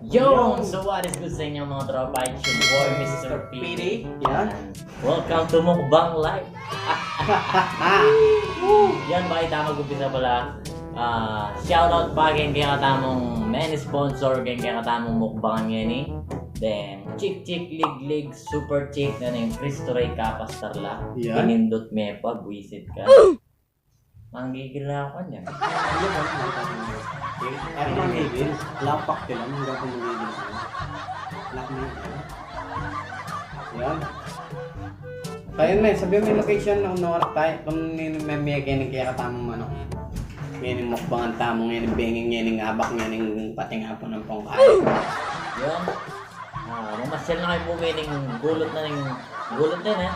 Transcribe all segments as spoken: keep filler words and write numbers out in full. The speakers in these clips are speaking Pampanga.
Yo! So what is good sa inyo, mga tropa? It's your boy, Mister P D. Yan. Welcome to Mukbang Life. Yan, bayu tamu mag-umpisa pala, ah, shoutout pa keng kekatamung main sponsor keng kekatamung mukbang ngeni. Then, Chick Chick Lig Lig Super Chick na ning Cristo Rey Kapas Tarlac. Yan. Pinindot me pa, buisit ka. Manggigil na aku niyan. Hindi ba? Hindi ba? Hindi. Lapak ka lang, hindi ako manggigil. Anak mo yun. Yan. Kaya na, sabi mo yung location nung nawarak tayo, kung nini-, may, may kaya nagkakatamang manok. Ngayon yung mukbangan tamo, ngayon yung benging, ngayon yung abak, ngayon yung pating hapon ng pangkain. Yan. Ah, mamasyal na kayu pu keni ning gulut na ning, gulut na yan, eh.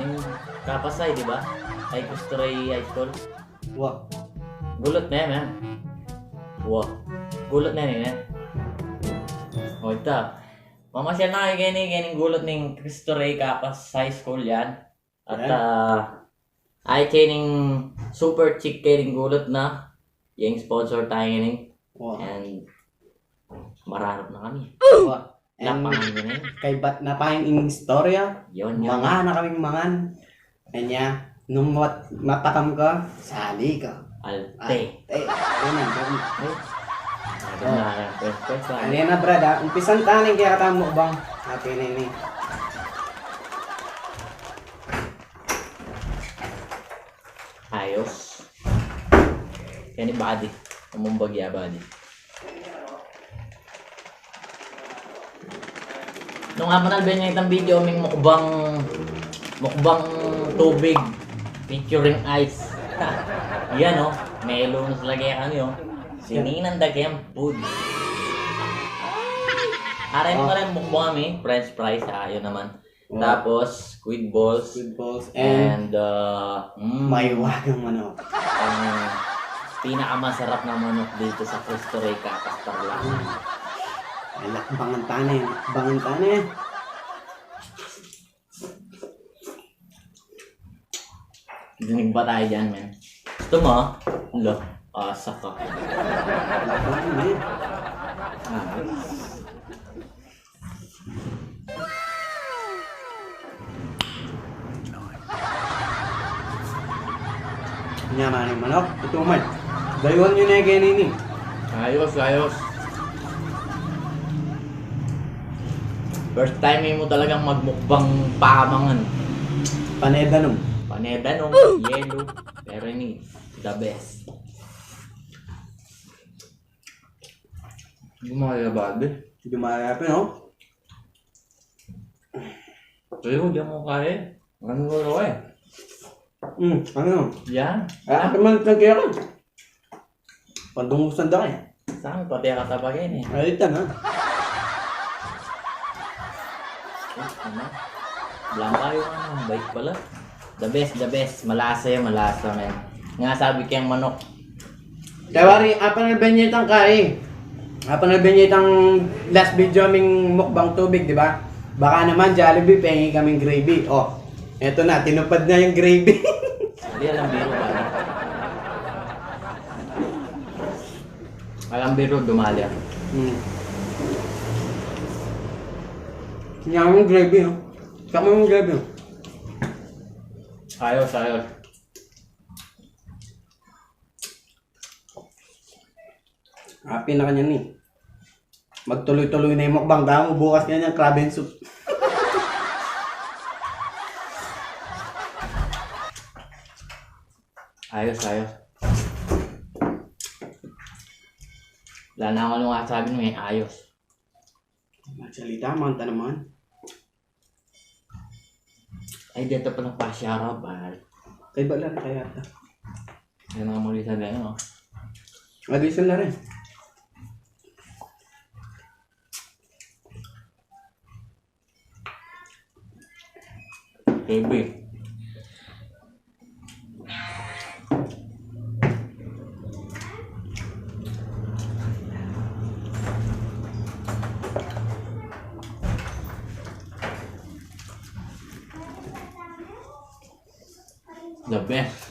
Ning Kapas High, di ba? Ay, Cristo Rey High School. Wa. Gulut na yan, eh. Wa. Gulut na yan, eh. O, ita. Mamasyal na kayu keni, keni ning gulut ning Cristo Rey Kapas High School yan. At, yan, ah, ay, keni ning Super Chick keni ning gulut na. Yang sponsor tayo ngeni. Wow. And mararap na kami. Wow. And lapangan nyo na yun. Kaybat na tayong istorya. Yun, yun. Manga na kaming mangan. Kanya, nung mat-, matakam ka, sali ka. Alte. Alte. Yun ang ganun. Ay. Ay, ganun na, first, first one. Ano na, brad, ah? Umpisan tayo ng kaya katang mukbang. Happy na yun, eh. Ayos. Keni, buddy. Amun bagya, buddy. Nung apanalben yu itang video ming mukbang, mukbang tubig featuring ice. Yan, o. Melu na talaga yan, o. Sininan da keng food. Aray, oh, maraming mukbang kami. French fries, ah, yun naman. Wow. Tapos, squid balls. Squid balls and, and, uh, mm, mahiwagang manok. Ang pinakamasarap na manok dito sa Cristo Rey, Kapas, Tarlac. Ay, lakbangan tane, lakbangan tane. Dinig ba tayo dyan, men? Gusto mo? Lo, ah, saka. Lakbangan, men. Ah. Nyaman ing manok, ito man. Dayuan yu ne keni. Ayos, ayos. First time mu talagang magmukbang pamangan. Panedanum. Panedanum, yelo, pero ini, the best. Gumaya ba, be? Gumaya pa, no? Pero di mo kaya. Ano ko, eh? Hmm, ano? Yan. Ay, akin man nagkira ka. Pandungusan da, eh. Saan? Pati ang katabagin, eh. Ay, ito na. Eh, ano? Blanca yung ano, bait pala. The best, the best. Malasa yan, malasa, men. Nga sabi keng manok. Kaya wari, apan na benyetang kai. Apan na benyetang last video ming mukbang tubig, di ba? Baka naman, Jollibee, pengi kaming gravy. Oh, eto na, tinupad na yung gravy. Hindi, alam biro ba? Alam biro, dumali ako. Hmm. Yan yung gravy, oh. Saka yung gravy, oh. Ayos, ayos. Happy na kanya ni. Magtuloy-tuloy na yung mukbang. Damo bukas nga niyang crab and soup. Ayos, ayos. Wala na ako nung sabi nung, eh, ayos. Magsalita, mga tanaman. Ay, dito pala pa siya, Rob, ah. Kay Balan, kaya ta. Yan ang mga isa na yun, oh. Lagi sila rin. Baby. The best.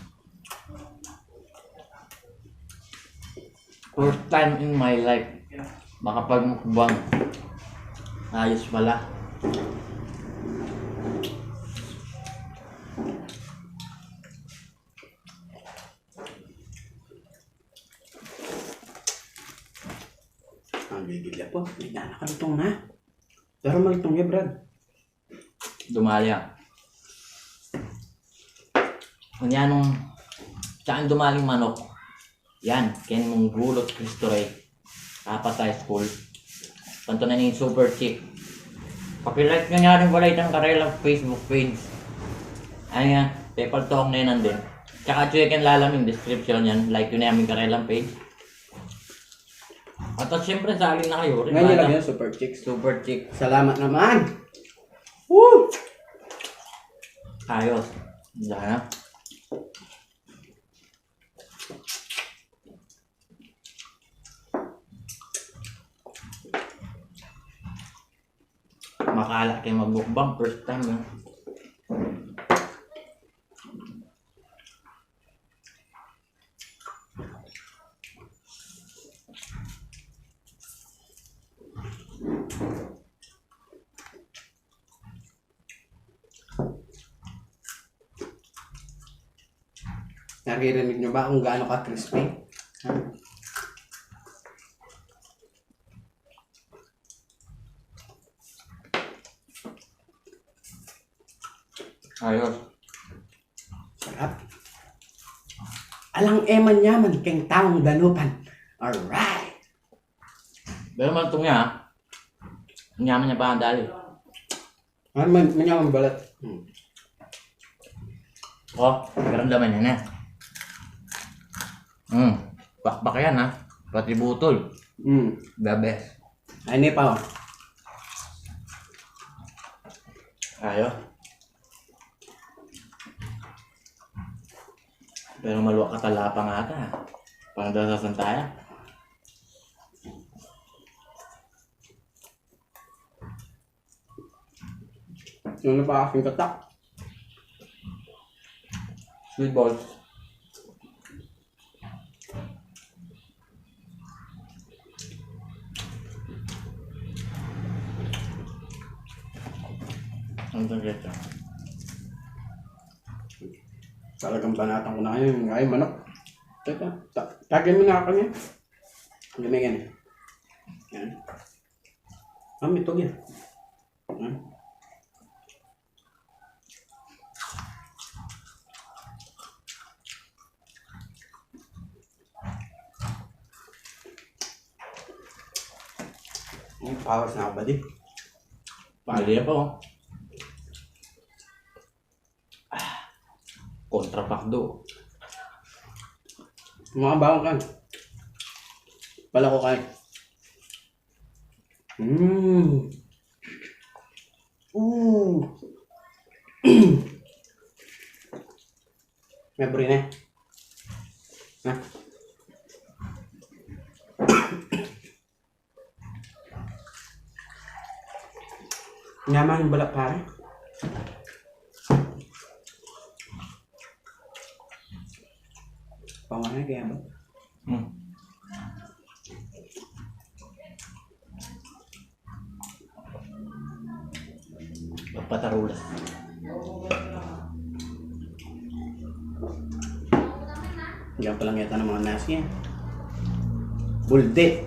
First time in my life. Makapagmukbang. Ayos pala. Ang gigil ya po. May dana ka lutong na. Pero malutong ya, Brad. Dumali ya. Kunya nung saan dumaling manok? Yan, ken mung gulot Cristo Rey. Apat high school. Kanto na ning super chick. Paki-like nyo nga rin pala itang karelang Facebook page. Ay nga, pepaltong na yun din. Tsaka check and lalam yung description yan. Like nyo na yung karelang page. At, at syempre, sali na kayo rin. Ngayon nyo lang yun, super chick. Super chick. Salamat naman. Woo! Ayos. Diyan na. Makala kayo magbukbang, first time, eh. Naririnig nyo ba kung gaano ka-crispy? Ha? Ayos. Sarap. Alang e man yaman keng taung danupan. Alright. Pero malutong ya, ha? Yaman ya pa dali. Ay, man, manyaman balat. Hmm. O, karamdaman ya na. Hmm. Pakpak yan, ha. Pati butol. Hmm. The best. Ay, ini pa, o. Ayo. Pero maluwa ka talapang ata. Parang daw sasantaya. Yung napakasin katak. Sweet balls. Ang tageta. Talagang banatan ko na ngayon. Ay, manok. Teka, ta-, tagay mo na ako niya. Ganyan, ganyan. Yan. Ah, may tugya. Yan. Yung pawas na ako, buddy. Pwede pa, o. Kontra pakdo. Mga bawang kan. Pala ko kay. Mm. Ooh. May buri na. Ha? Nyaman yung balat, pare. Pangalan kaya ba? Hmm. Magpatarulas. Diyan pa lang yata ng mga nasi yan. Buldi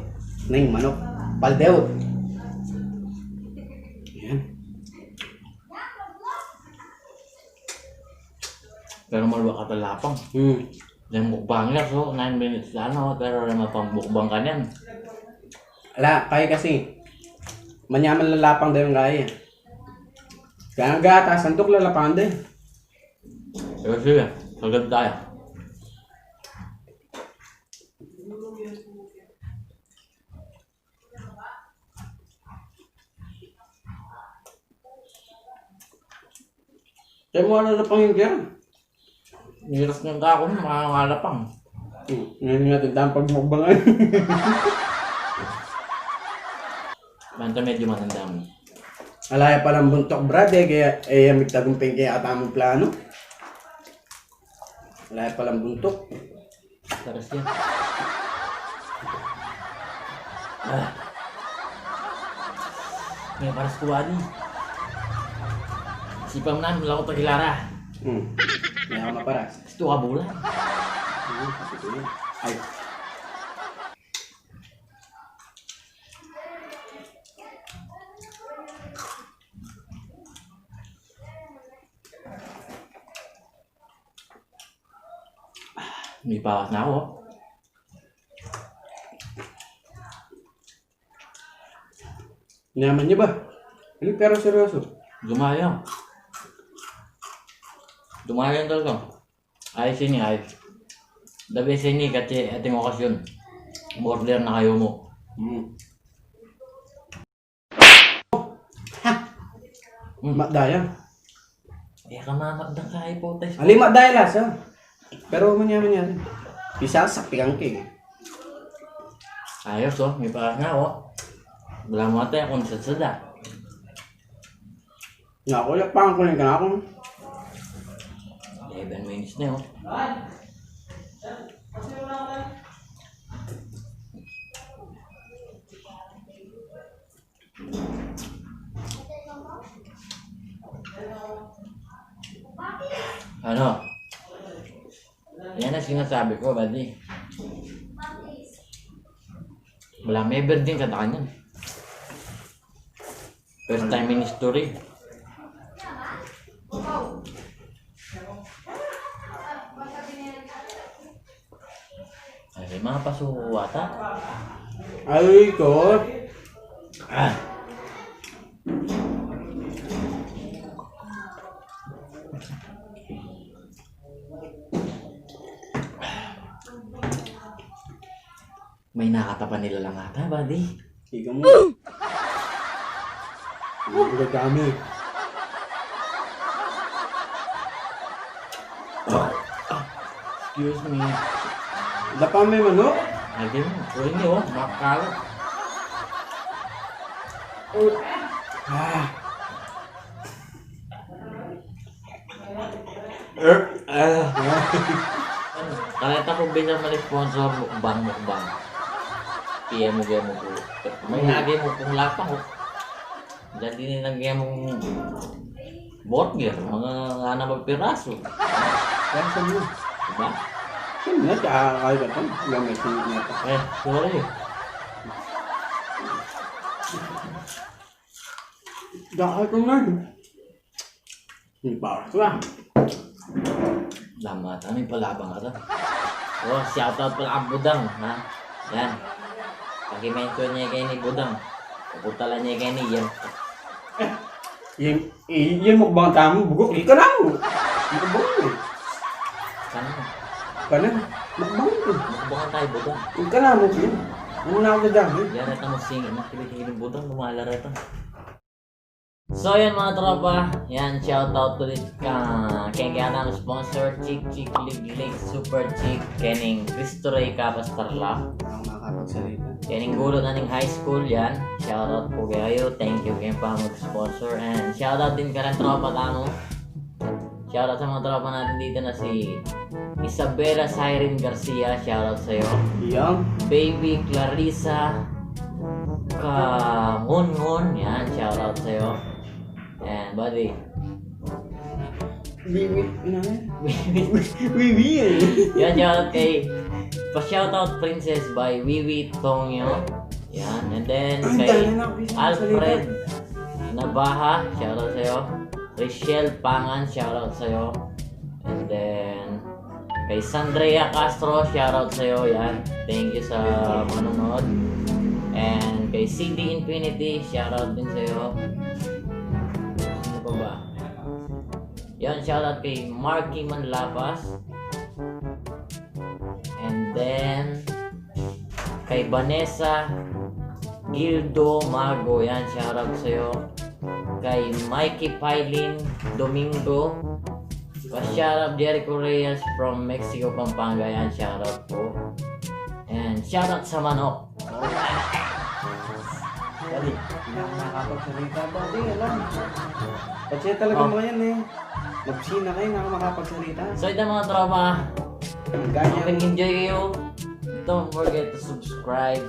na yung manok. Paldew. Yan. Pero maluwa ka talapang. Hmm. Yung mukbang niya, so, nine minutes na, ano, pero may mapang mukbang ka niyan. Ala, kaya kasi, manyaman lalapang daw yung kaya. Kaya ang gata, sandok lalapang din. Pero sige, sagad tayo. Kaya mo, ano na pang yung kaya? Miras ng kako, mga ngalapang. Hmm, ngayon nga, tandaan pagmukbangan. Banta medyo matanda mo. Alaya palang buntok, Brad, eh, kaya, eh, migtagumpay kaya ata mong plano. Alaya palang buntok. Taras yan. Ah. May paras ku, buddy. Sipan mu na, mula ku tagilara. Hmm. May ako maparas. Gusto ka bulan. Hmm, kasi ko yun. Ay. May paras na ako. Nyaman nya ba? Ini pero seryoso. Dumayang. Dumayang talaga. Ayos ini, ayos. The best ini kasi ating okasyon. Order na kayu mu. Hmm. Hmm. Makda ya. E ka mamakdang ka, ipotes. Ali, makda ya lasa. Pero manya-manya rin. Pisa, sapikan ke. Ayos, o. May paras na, o. Balamu ata kung sasada. Naku, yakpan ku rin kanaku. Eleven minutes na, o. Ano? Yan ang sinasabi ko, buddy. Wala, may birthday ka na kanyan. First time in history. Ay, mga paso ata. Ay, ko. Ah. May nakatapan nila lang ata, buddy. Ikaw mo. Ang ugat kami. Excuse me. Dapa may manok? Lagi mo. Uy, ini, o. Makalat. Ah. Er, ah. Kareta ku bisa mani sponsor mukbang, mukbang. P M mu, P M mu ku. May lagi mu kung lapang, o. Jadi ini lagi mu burger, mga ana ba piraso. Piraso mu. Diba? Sino na, tsaka kayo ka pa. Gamit mo na pa. Eh, sorry. Dahil ko na. Hindi pa. Wala. Salamat. Ano yung palabang ka to? O, shout out pala kang Budang, ha? Yan. Paki-mention niya kay ni Budang. Pupunta lang niya kay ni yan. Yan, yan mukbang tamu, bugok. Ika na mo. Mukbang mo. Sana. Kana? Mukbang mo. Mukbang tayo, Budang. Ika na mo, yan. Ano na ako dyan, eh? Yan, ito mo singin. Nakilig-kilig ng Budang, lumalareta. So, yan, mga tropa. Yan, shout out ulit ka, kay, kay anang sponsor, Chick Chick Lig Lig Super Chick, kening Cristo Rey Capas Tarlac. Ang makakapagsalita. Kening gulo na ning high school, yan. Shout out po kayo. Thank you kayo pa mag-sponsor. And shout out din ka rin, tropa tamu. Shoutout sa mga tropa natin dito na si Isabela Siren Garcia, shoutout sa'yo. Yan. Baby Clarissa Kangungun, yan, shoutout sa'yo. Yan, buddy. Wiwi, ano yan? Wiwi. Wiwi, eh. Yan, shoutout kay, pa-shoutout Princess by Wiwi Tongyo. Yan, and then kay Alfred Nabaha, shoutout sa'yo. Richelle Pangan, shoutout sa'yo. And then, kay Sandrea Castro, shoutout sa'yo. Yan. Thank you sa panonood. And kay C D Infinity, shoutout din sa'yo. Sino pa ba? Yan, shoutout kay Marky Manlapas. And then, kay Vanessa Gildo Mago, yan, shoutout sa'yo. Kay Mikey Pailin Domingo, pa-shoutout Jericho Reyes from Mexico, Pampanga, yan, shoutout po. And shoutout sa manok. Dali, hindi na ako makakapagsalita. Dali, alam. Kasi talaga mga yan eh. Mabsina kayo, hindi ako makakapagsalita. So, ito mga tropa. Ganyan. Kung nag-enjoy kayo, don't forget to subscribe,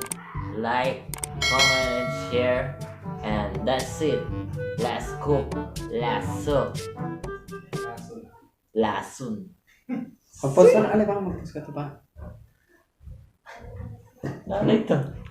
like, comment, and share. And That's it. Last scoop. Laso. Lason. Lason. Pag-pause na, ali, baka mag-pause ka to pa. Ano ito?